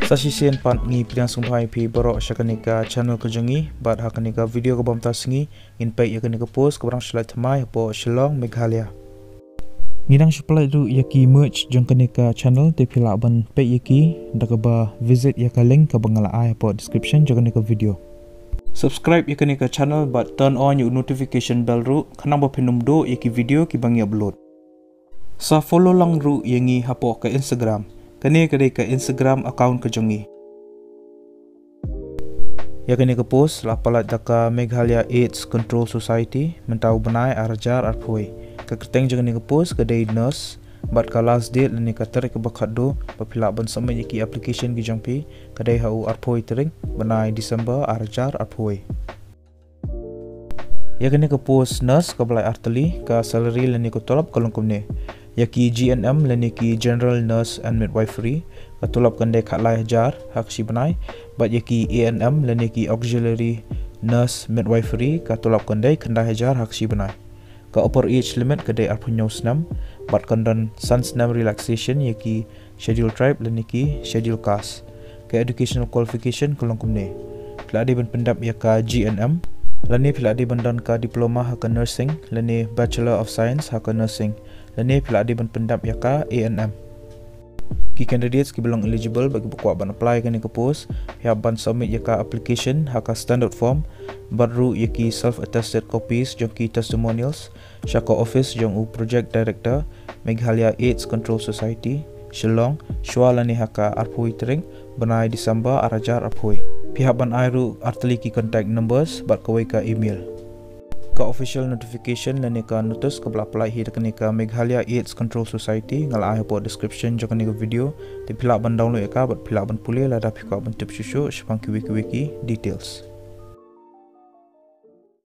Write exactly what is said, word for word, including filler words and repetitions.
Sa shisien pat ngi pdiang sngewbha ïa phi baroh sha kane ka channel ka jong ngi, bad ha kane ka video kaba mynta sngi ngin peit ïa kane ka post kaba dang shu lait thymmai hapoh Shillong, Meghalaya. Ngi dang shu pynlait ruh ïa ki merch jong kane ka channel, te phi lah ban peit ïa ki da kaba visit ïa ka link kaba nga la ai hapoh description jong kane ka video. Subscribe ïa kane ka channel bad turn on ïa u notification bell ruh, khnang ba phin ym duh ïa ki video kiba ngi upload. Sa follow lang ruh ïa ngi hapoh ka Instagram. Kane ka dei ka Instagram account ka jong ngi. Ïa kane ka post la pynlait da ka Meghalaya AIDS Control Society mynta u bnai ar hajar arphew wei. Ka kyrteng jong kane ka post ka dei nurse, bad ka last date lane ka tarik kaba khatduh ba phi lah ban submit ïa ki application ki jong phi ka dei ha u arphew wei tarik bnai December ar hajar arphew wei. Ïa kane ka post nurse kaba lai artylli, ka salary lane ka tulop ka long kumne. Ïa ki G N M lane ki General Nurse and Midwifery, ka tulop kan dei khatlai hajar ha ka shi bnai, bad ïa ki A N M lane ki Auxiliary Nurse Midwifery, ka tulop kan dei khyndai hajar ha ka shi bnai. Ka upper age limit ka dei arphew hynñiew snem, bad kan don san snem relaxation ïa ki Schedule Tribe lane ki Schedule Caste. Ka educational qualification ka long kumne. Phi lah dei ban pyndep ïa ka G N M, lane phi lah dei ban don ka diploma ha ka nursing, lane Bachelor of Science ha ka nursing, lane phi lah dei ban pyndep ïa ka A N M. Ki candidates kiba long eligible bad kiba kwah ban apply kane ka post, phi hap ban submit ïa ka application ha ka standard form, bad ruh ïa ki self attested copies jong ki testimonials, sha ka office jong u Project Director, Meghalaya AIDS Control Society, Shillong, shwa lane ha ka arphew wei tarik bnai December ar hajar arphew wei. Phi hap ban ai ruh artylli ki contact numbers bad kawei ka email. Ka official notification lane ka notice kaba la pynlait hi da kane ka Meghalaya AIDS Control Society nga la ai hapoh description jong kane ka video. Te phi lah ban download ïa ka bad phi lah ban pule lada phi kwah ban tip shuh shuh shaphang kiwei kiwei ki details.